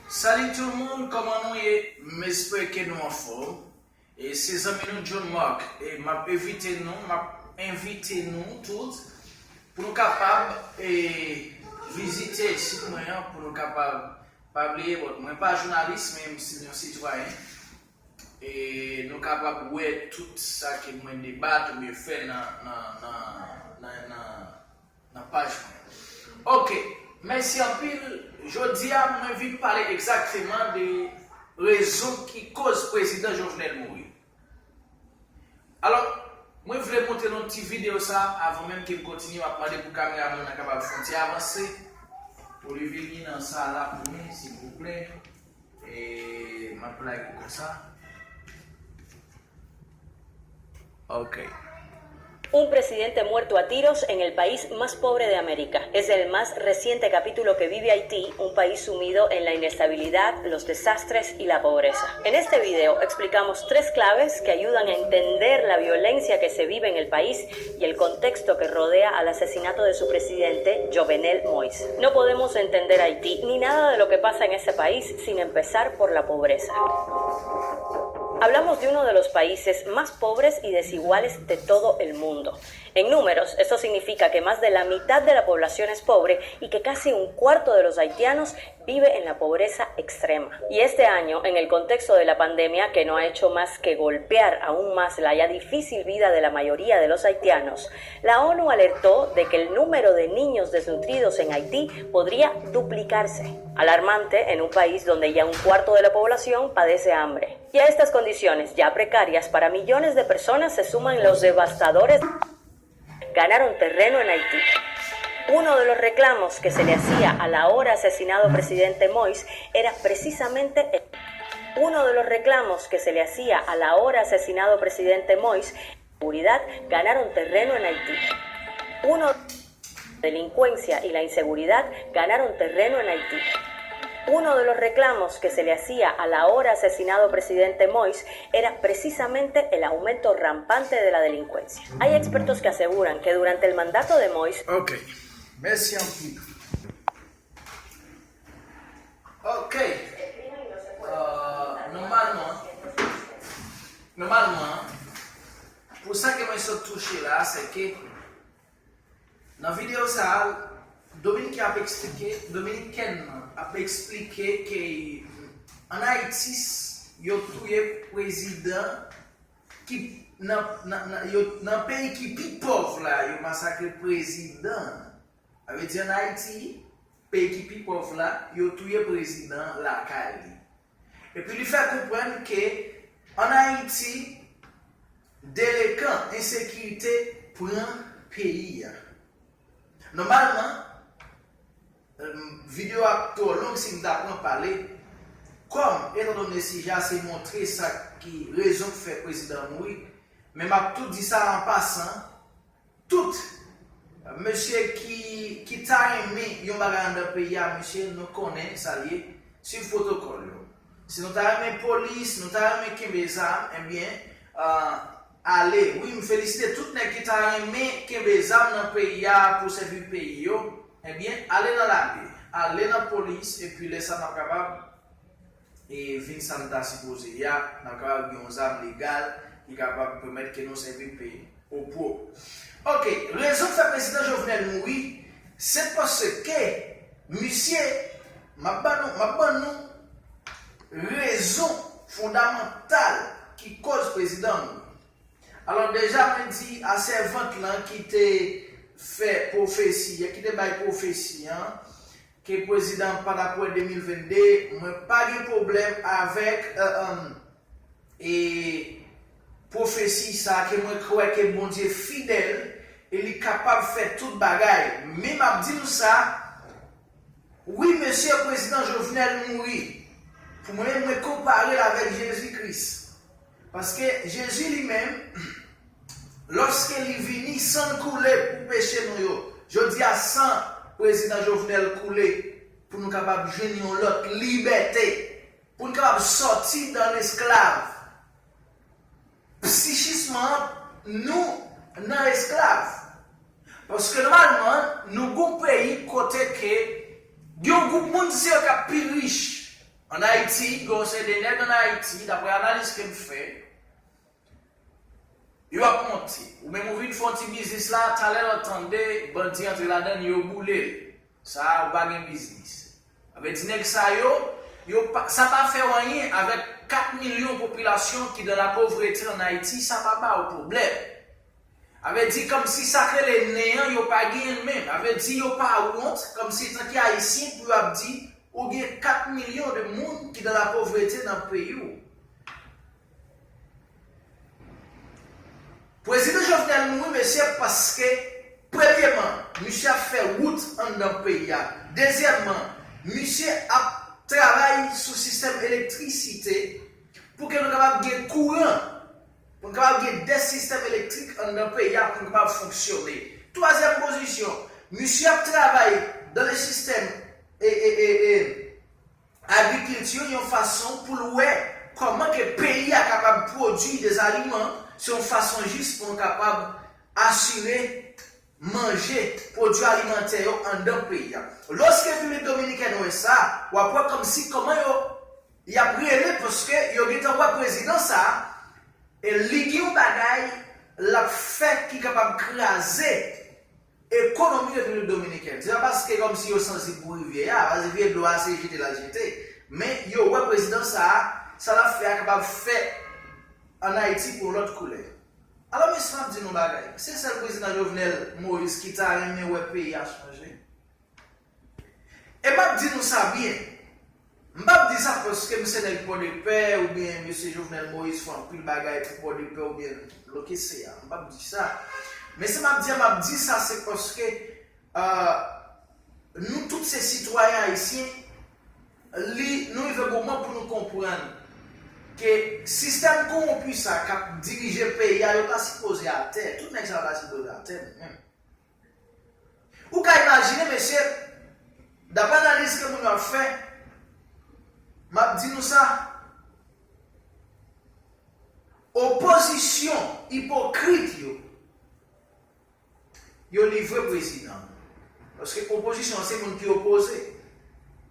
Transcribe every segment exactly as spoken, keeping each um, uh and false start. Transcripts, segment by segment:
Salut tout le monde, kòman nou ye? M espere ke nou anfòm. E se zanmi nou John Mark. E m ap envite nou, m ap envite nou tout pou nou kapab e, vizite sit mwen an, pou nou kapab, pa bliye, bon, mwen pa jounalis, men m se yon sitwayen. E nou kapab wè tout sa ke mwen debat oubyen fè nan, nan, nan, nan, nan, nan paj mwen. Ok, mèsi anpil. Jodi a, mwen vin pale egzakteman de rezon ki koz prezidan Jovenel mouri. Alò, mwen vle montre nou ti videyo sa avan menm ke m kontinye. M ap mande pou kameramann nan kapab fè yon ti avanse pou li vini nan sa la pou mwen, silvouplè. E m ap lage konsa. Ok. Un presidente muerto a tiros en el país más pobre de América. Es el más reciente capítulo que vive Haití, un país sumido en la inestabilidad, los desastres y la pobreza. En este video explicamos tres claves que ayudan a entender la violencia que se vive en el país y el contexto que rodea al asesinato de su presidente, Jovenel Moïse. No podemos entender Haití ni nada de lo que pasa en ese país sin empezar por la pobreza. Hablamos de uno de los países más pobres y desiguales de todo el mundo. En números, esto significa que más de la mitad de la población es pobre y que casi un cuarto de los haitianos vive en la pobreza extrema. Y este año, en el contexto de la pandemia que no ha hecho más que golpear aún más la ya difícil vida de la mayoría de los haitianos, la ONU alertó de que el número de niños desnutridos en Haití podría duplicarse. Alarmante en un país donde ya un cuarto de la población padece hambre. Y a estas condiciones ya precarias para millones de personas se suman los devastadores ganaron terreno en Haití. Uno de los reclamos que se le hacía al ahora asesinado presidente Moïse era precisamente el, uno de los reclamos que se le hacía al ahora asesinado presidente Moïse seguridad ganaron terreno en Haití. Uno delincuencia y la inseguridad ganaron terreno en Haití. Uno de los reclamos que se le hacía al ahora asesinado presidente Moïse era precisamente el aumento rampante de la delincuencia. Hay expertos que aseguran que durante el mandato de Moïse Ok. Mèsi anpil. Ok. Euh, nòmalman, nòmalman, pou sa ke mwen sot touche la, se ke nan videyo sa a, Dominiken ap eksplike, Dominikèn nan ap eksplike ke ann Ayiti, yo touye prezidan ki nan, nan, nan, yo, nan peyi ki pi pòv la, yo masakre prezidan. Sa vle di ann Ayiti, peyi ki pi pòv la, yo touye prezidan lakay li. Epi li fè konprann ke ann Ayiti, delekan, ensekirite pran peyi a. Nòmalman, videyo a ap twò long si m ta pran pale. Kòm, etandone sijè a se montre sa ki rezon k fè prezidan mouri, men m ap tou di sa an pasan, tout mesye ki, ki ta renmen yon bagay anndan peyi a, mesye, nou konnen sa l ye, swiv pwotokòl yo. Si nou ta renmen polis, nou ta renmen kenbe zam, ebyen, ale. Wi, m felisite tout nèg ki ta renmen kenbe zam nan peyi a pou sèvi peyi yo, ebyen, ale nan lame, ale nan polis, epi lè sa n ap kapab e vin sa n ta sipoze ye a, n ap kapab gen yon zam legal ki kapab pèmèt ke nou sèvi peyi n o pwo. Ok, rezon k fè prezidan Jovenel mouri, se paske misye, m ap ban nou, m ap ban nou rezon fondamantal ki koz prezidan mouri. Alò, deja mwen di a sèvant lan ki te fè pwofesi an, ki te bay pwofesi an, ke prezidan an pa t ap wè de mil vennde, mwen pa gen pwoblèm avèk e, pwofesi sa a, ke mwen kwè ke Bondye fidèl e li kapab fè tout bagay. Men m ap di nou sa, wi, mesye, prezidan Jovenel mouri. Pou mwen menm, mwen konpare l avèk Jezi Kris. Paske Jezi li menm, lòske li vini, san l koule pou peche nou yo. Jodi a, san prezidan Jovenel koule pou nou kapab jwenn yon lòt libète, pou n kapab sòti dan lesklav. Psikisman, nou nan esklav. Paske nòmalman, nou gon peyi kote ke gen yon gwoup moun se yo k ap pi rich. Ann Ayiti, gen yon seri de nèg ann Ayiti, daprè analiz ke m fè, yo ap monte. Ou menm ou vin fè yon ti biznis la, talè l ap tande bandi antre ladan l, yo boule l. Sa a, ou pa gen biznis. Sa vle di nèg sa yo, yo pa, sa pa fè w anyen avèk kat milyon popilasyon ki dan lapovrete ann Ayiti, sa pa ba w pwoblèm. Sa vle di kòmsi sa k rele nen an, yo pa genyen l menm. Sa vle di yo pa wont, kòmsi etanke Ayisyen, pou yo ap di, ou gen kat milyon de moun ki dan lapovrete nan peyi w. Prezidan Jovenel mouri, mesye, paske, premyeman, misye ap fè wout anndan peyi a. Dezyèmman, misye ap travay sou sistèm elektrisite pou ke nou kapab gen kouran, pou n kapab gen de sistèm elektrik anndan peyi a pou n kapab fonksyone. Twazyèm pozisyon, misye ap travay dans le système e, e, e, e, agrikilti yon fason pou l wè kòman ke peyi a kapab pwodui de aliman, se yon fason jis pou nou kapab asire manje, pwodui alimantè yo anndan peyi a. Lòske Repiblik Dominikèn wè sa, w ap wè kòmsi kòman yo, y ap rele paske yo gentan wè prezidan sa a, e li gen yon bagay l ap fè ki kapab kraze ekonomi Repiblik Dominikèn. Se pa paske kòmsi yo sansib pou rivyè a, paske rivyè dlo a se jete l al jete. Men yo wè prezidan sa a, sa l ap fè a kapab fè ann Ayiti pou yon lòt koulè. Alò, mesye, m ap di nou bagay. Se sèl prezidan Jovenel Moïse ki ta renmen wè peyi a chanje. E m ap di nou sa byen. M p ap di sa paske m se nèg Pòdepè oubyen mesye Jovenel Moïse fè anpil bagay pou Pòdepè oubyen lokese a. M p ap di sa. Men sa m ap di a, m ap di sa se paske, euh, nou tout se sitwayen ayisyen, li, nou rive moman pou nou konprann ke sistèm kowonpi sa k ap dirije peyi a, yo ta sipoze atè. Tout nèg sa yo ta sipoze atè, nou menm. Ou ka imajine, mesye, daprè analiz ke moun yo ap fè, m ap di nou sa, opozisyon ipokrit yo, yo livre prezidan. Paske opozisyon an se moun ki opoze.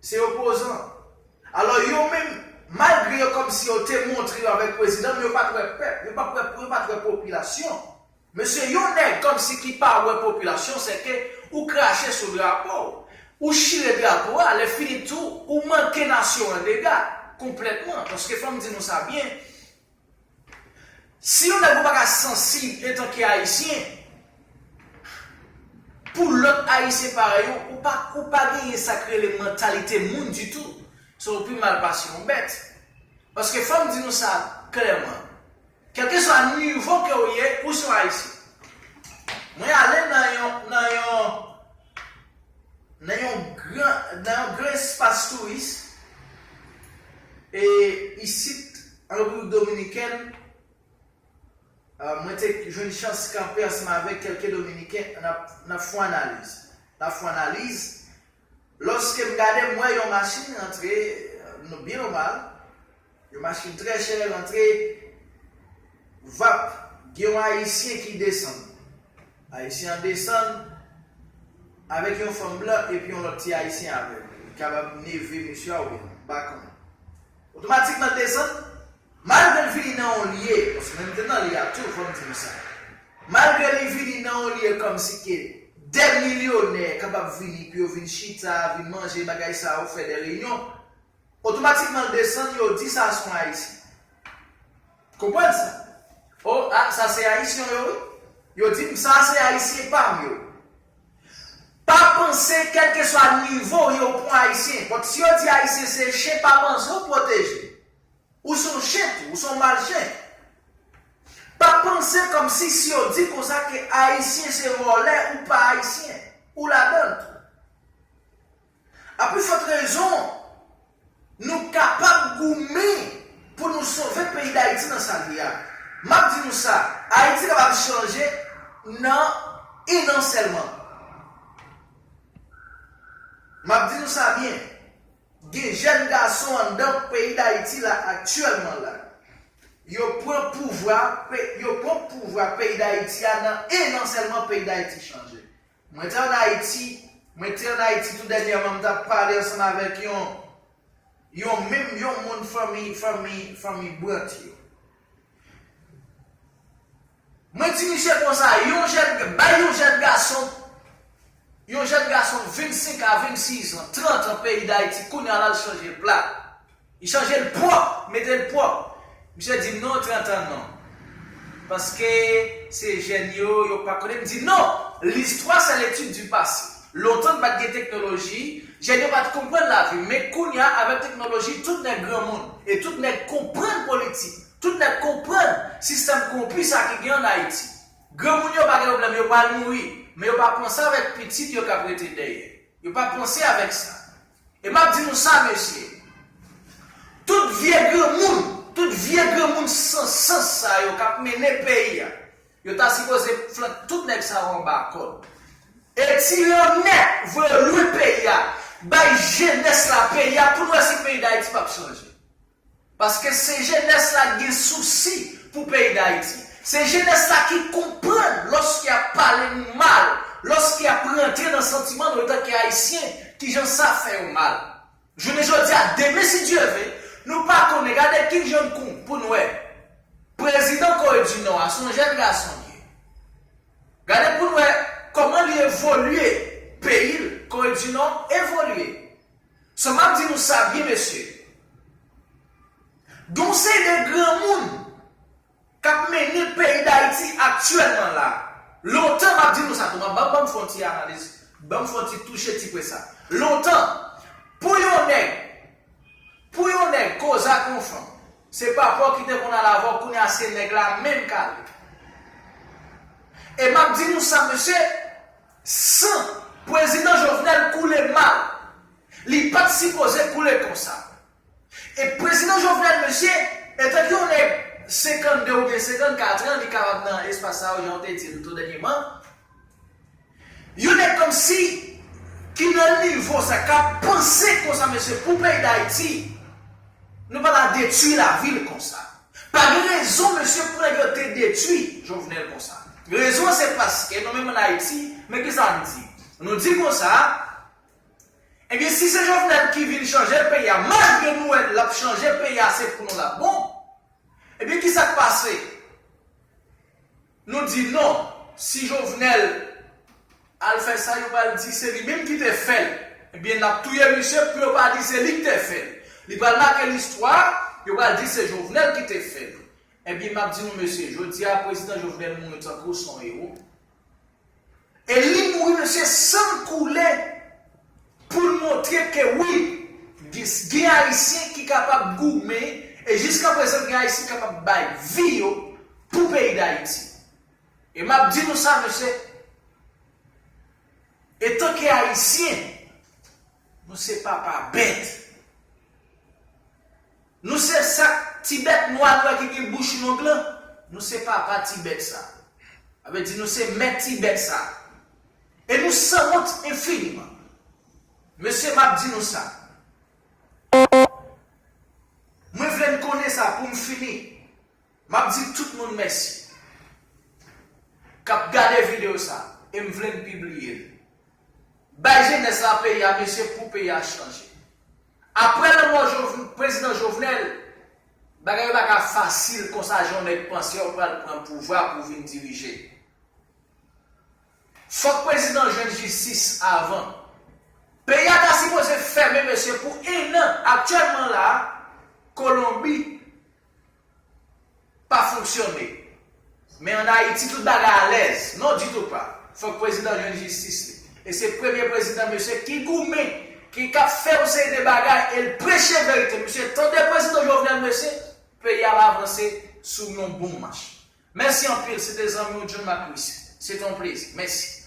Se opozan. Alò, yo menm, malgre yo kòmsi yo te montre yo avèk prezidan, men yo pa t wè pèp, yo pa t wè, yo pa t wè popilasyon. Mesye, yon nèg kòmsi ki pa wè popilasyon, se ke ou krache sou drapo w, ou chire drapo a, lè fini tou, ou manke nasyon an dega konplètman. Paske fò m di nou sa byen, si yon nèg ou pa ka sansib etanke ayisyen, pou lòt ayisyen parèy ou, ou pa, ou pa genyen sa k rele mantalite moun ditou. Se w pi mal pase yon bèt. Paske fò m di nou sa klèman. Kèlkeswa nivo ke w ye, ou se yon Ayisyen. Mwen ale nan yon, nan yon, nan yon gran, nan yon gran espas touris, e isit, an Repiblik Dominikèn, euh, mwen te jwenn chans kanpe ansanm avèk kèlke Dominiken, n ap, n ap fè yon analiz. N ap fè yon analiz. Lòske m gade, m wè yon machin rantre, euh, nou byen nòmal. Yon machin trè chè rantre, vap, gen yon Ayisyen ki desann. Ayisyen an desann avèk yon fanm blan epi yon lòt ti Ayisyen avè l. Li kapab neve mesye a oubyen non, m pa konnen. Otomatikman, l desann, malgre l vini nan yon lye, paske mwen m te nan lye a tou, fò m di nou sa. Malgre li vini nan yon lye kòmsi ke de milyonè kapab vini pou yo vin chita, vin manje, bagay sa yo, fè de reyinyon, otomatikman l desann, yo di sa se yon Ayisyen. Konprann sa? O, a, sa se Ayisyen yo, wi. Yo di m sa se Ayisyen pa m yo. Pa panse, kèlkeswa nivo yo, pou Ayisyen. But si yo di Ayisyen se chen, pa panse w pwoteje. Ou se yon chen tou, ou se yon malchen. Pa panse kòmsi si yo di konsa ke Ayisyen se vòlè, ou pa Ayisyen. Ou ladan l tou. A pli fòt rezon, nou kapab goumen pou nou sove peyi Dayiti nan sa l ye a. M ap di nou sa, Ayiti kapab chanje nan en an sèlman. M ap di nou sa byen, gen jèn gason anndan peyi Dayiti la aktyèlman la. Yo pran pouvwa, pe-, yo pran pouvwa peyi Dayiti a nan en an sèlman peyi Dayiti chanje. Mwen te ann Ayiti, mwen te ann Ayiti tou dènyèman, m t ap pale ansanm avèk yon, Yon menm yon moun fanmi, fanmi, fanmi Brant yo. Mwen di misye konsa, yon jèn, bay yon jèn gason, yon jèn gason vennsenk a vennsis an, trant an peyi Dayiti, kounye a l al chanje pla. Li chanje l pwòp, mete l pwòp. Misye di non, trant an non. Paske se jèn yo, yo pa konnen. M di non, l'histoire c'est l'étude du passé. Lontan n pa t gen teknoloji, jèn yo pa t konprann lavi. Men kounye a, avèk teknoloji, tout nèg granmoun. E tout nèg konprann politik. Tout nèg konprann sistèm konpli sa ki gen ann Ayiti. Granmoun yo pa gen pwoblèm, yo pral mouri. Men yo pa panse avèk pitit yo k ap rete dèyè. Yo pa panse avèk sa. E m ap di nou sa, mesye. Tout vye granmoun, tout vye granmoun san sans sa yo k ap mennen peyi a, yo ta sipoze flank tout nèg sa yo anba kòd. E tire yo nèt, voye yo lwen peyi a, bay jenès la peyi a pou n wè si peyi Dayiti p ap chanje. Paske se jenès la ki gen sousi pou peyi Dayiti. Se jenès la ki konprann lòske y ap pale nou mal, lòske y ap rantre nan santiman nou antanke Ayisyen, kijan sa fè yo mal. Jounen jodi a, demen si Dye ve, nou pa konnen, gade ki jan n kou pou n wè. Prezidan Kore di Nò a, se yon jèn gason li ye. Gade pou n wè kòman li evolye peyi l, Kore di Nò evolye. So, m ap di nou sa byen, mesye. Gen yon seri de granmoun k ap mennen peyi Dayiti aktyèlman la. Lontan, m ap di nou sa tou, m ap ban, ban m fè yon ti analiz, ban m fè yon ti touche ti pwen sa. Lontan, pou yon nèg, pou yon nèg koze ak yon fanm, se papa w ki te konn al avè w, kounye a se nèg la menm k ale. E m ap di nou sa, mesye, san prezidan Jovenel koule mal, li pa t sipoze koule konsa. E prezidan Jovenel, mesye, etanke yon nèg senkannde oubyen senkannkat an, li kapab nan espas sa yo, jan w te di l tou dènyèman. Yon nèg kòmsi ki nan nivo sa, k ap panse konsa, mesye, pou peyi Dayiti, nou pa ta detwi lavi l konsa. Pa gen rezon, mesye, pou nèg yo te detwi Jovenel konsa. Rezon an se paske nou menm ann Ayiti, men kisa n di? Nou di konsa, Ebyen, si se Jovenel ki vin chanje peyi a, malgre nou wè l ap chanje peyi a, se pou nou l ap bon, ebyen, kisa k pase? Nou di non, si Jovenel al fè sa, yo pral di se li menm ki te fè l. Ebyen, n ap touye misye pou yo pa di se li ki te fè l. Li pral make listwa, yo pral di se Jovenel ki te fè l. Ebyen, m ap di nou, mesye, jodi a, prezidan Jovenel mouri tankou se yon ewo. E li mouri, mesye, san l koule, pou l montre ke wi, gen, gen Ayisyen ki kapab goumen, e jiskaprezan gen Ayisyen ki kapab bay vi yo pou peyi Dayiti. E m ap di nou sa, mesye, etanke Ayisyen, nou se papa bèt. Nou se sa, ti bèt nwa nwa ki gen bouch long lan. Nou se papa ti bèt sa. Sa vle di nou se mèt ti bèt sa. E nou sanwont enfiniman. Mesye, m ap di nou sa. Mwen vle n konnen sa pou m fini. M ap di tout moun mèsi k ap gade videyo sa, e m vle n pibliye l. Bay jenès la peyi a, mesye, pou peyi a chanje. Apre lanmò Jov-, prezidan Jovenel, bagay yo pa ka fasil konsa jan yon nèg panse w pral pran pouvwa pou w vin dirije. Fòk prezidan jwenn jistis avan. Peyi a ta sipoze fèmen, mesye, pou en an. Aktyèlman la, Kolonbi pa fonksyone. Men ann Ayiti, tout bagay alèz. Non, ditou pa. Fòk prezidan jwenn jistis li. E se premye prezidan, mesye, ki goumen, ki, k ap fè yon seri de bagay, e l preche verite. Mesye, tande prezidan Jovenel, mesye, peyi a ap avanse sou yon bon mach. Mèsi anpil, se te zanmi w John Marc Louis. Se te yon plezi. Mèsi.